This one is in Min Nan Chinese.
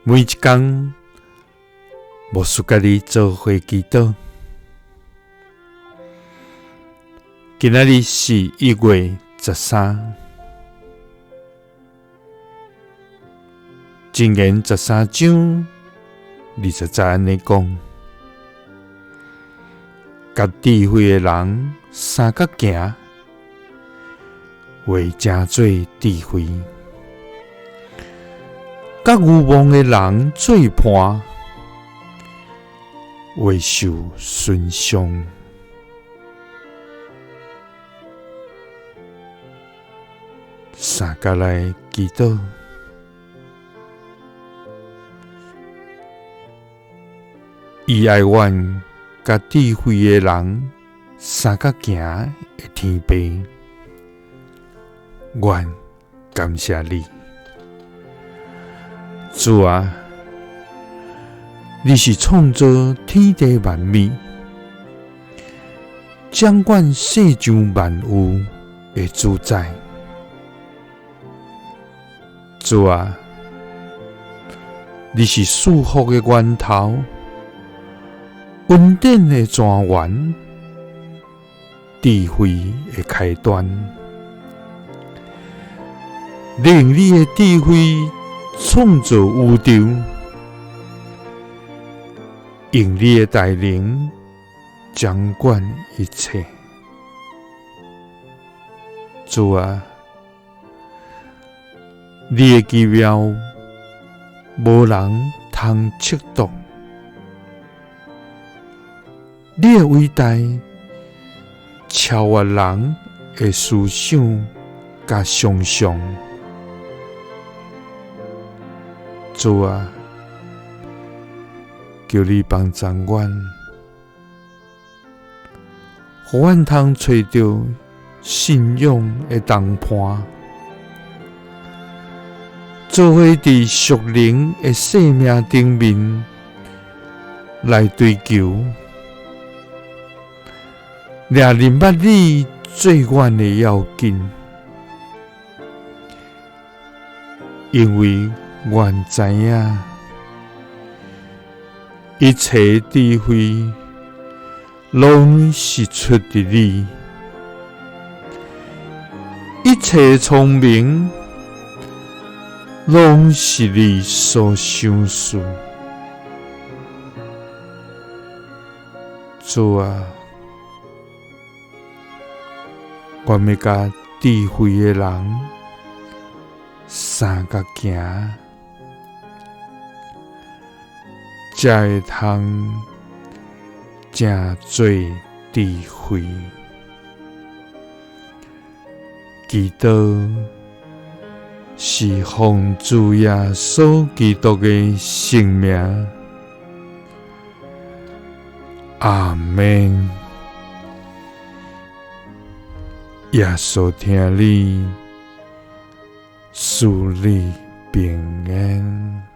每一工，牧师佮你做伙祈祷。今仔日是1月13，箴言13章20节按呢讲：佮智慧的人相佮行，会成做智慧；佮愚妄的人做伴，会受损伤。相佮来祈祷，伊爱阮佮智慧的人相佮行的天父，阮感谢你，主啊，你是创造天地万物、掌管世上万有的主宰。主啊，你是赐福的源头，恩典的泉源，智慧的开端。你用你的智慧创造宇宙，用你的大能掌管一切。主啊，你的奇妙，无人通测度；你的伟大，超越人的思想佮想象。主啊，求你帮助阮，予阮通揣著信仰的同伴，做伙伫属灵的生命顶面来追求，掠认捌你做阮的要紧，因为阮知影一切智慧拢是出伫你，一切聪明拢是你所赏赐。主啊，我欲佮智慧的人相佮行，才会通成做智慧。祈祷是奉主耶稣基督的圣名，阿们。耶稣疼你，赐你平安。